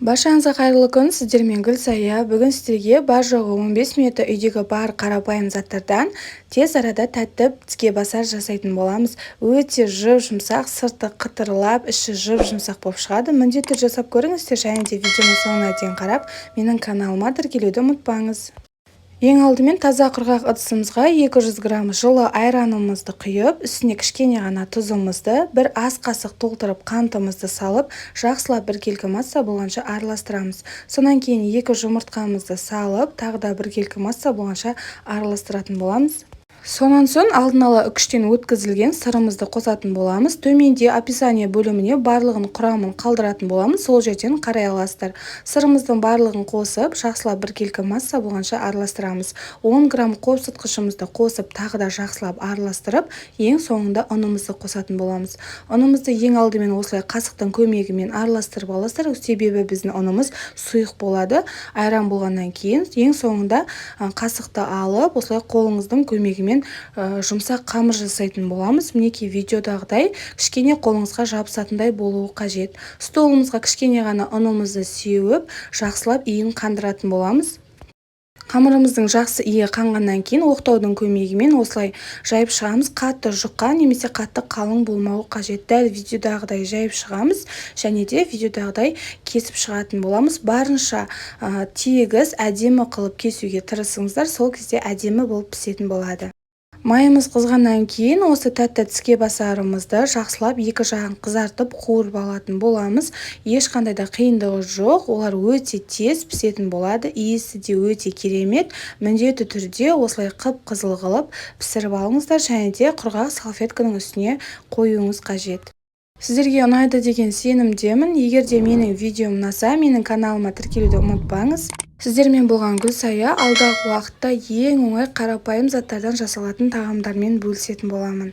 Баршаңызға қайырлы күн! Сіздермен Гүлсая. Бүгін сіздерге бар-жоғы 15 минутта үйдегі бар қарапайым заттардан тез арада тәтті тіске басар жасайтын боламыз. Өте жұп-жұмсақ, сырты қытырлап, іші жұп-жұмсақ болып шығады. Міндетті түрде жасап көріңіздер және де видеоны соңына дейін қарап, менің каналыма тіркелуді ұмытпаңыз. Ең алдымен таза құрғақ ыдысымызға 200 грамм жылы айранымызды құйып, үстіне кішкене ғана тұзымызды, бір ас қасық толтырып қантымызды салып, жақсылап біркелкі масса болғанша араластырамыз. Содан кейін 2 жұмыртқамызды салып, тағы да біркелкі масса болғанша араластыратын боламыз. Сонан соң алдын ала үкіштен өткізілген сырымызды қосатын боламыз. Төменде описание бөліміне барлығын құрамын қалдыратын боламыз, сол жерден қарай аласыздар. Сырымыздың барлығын қосып, жақсылап біркелкі масса болғанша араластырамыз. 10 грамм қопсытқышымызды қосып, тағы да жақсылап араластырып, ең соңында ұнымызды қосатын боламыз. Ұнымызды ең алдымен осылай қасықтың көмегімен араластырып аласыздар, себебі біздің ұнымыз сұйық болады. Айран болғаннан кейін ең соңында қасықты алып, осылай қолыңыздың көмегімен жұмсақ қамыр жасайтын боламыз. Мінекей, видеодағыдай кішкене қолыңызға жабысатындай болуы қажет. Столымызға кішкене ғана ұнымызды сеуіп, жақсылап иін қандыратын боламыз. Қамырымыздың жақсы иі қанғаннан кейін оқтаудың көмегімен осылай жайып шығамыз. Қатты жұқа немесе қатты қалың болмауы қажет. Дәл видеодағыдай жайып шығамыз және де видеодағыдай кесіп шығатын боламыз. Барынша тегіс, әдемі қылып кесуге тырысыңыздар, сол кезде әдемі болып пісетін болады. Майымыз қызғаннан кейін осы тәтті тіске басарымызды жақсылап екі жағын қызартып, қуырып алатын боламыз. Ешқандай да қиындығы жоқ, олар өте тез пісетін болады, иісі де өте керемет. Міндетті түрде осылай қып-қызыл қылып пісіріп алыңыздар және де құрғақ салфетканың үстіне қоюыңыз қажет. Сіздерге ұнайды деген сенімдемін. Егер де менің видеом ұнаса, менің каналыма тіркелуді ұмытпаңыз. Сіздермен болған Гүлсая. Алдағы уақытта ең оңай, қарапайым заттардан жасалатын тағамдармен бөлісетін боламын.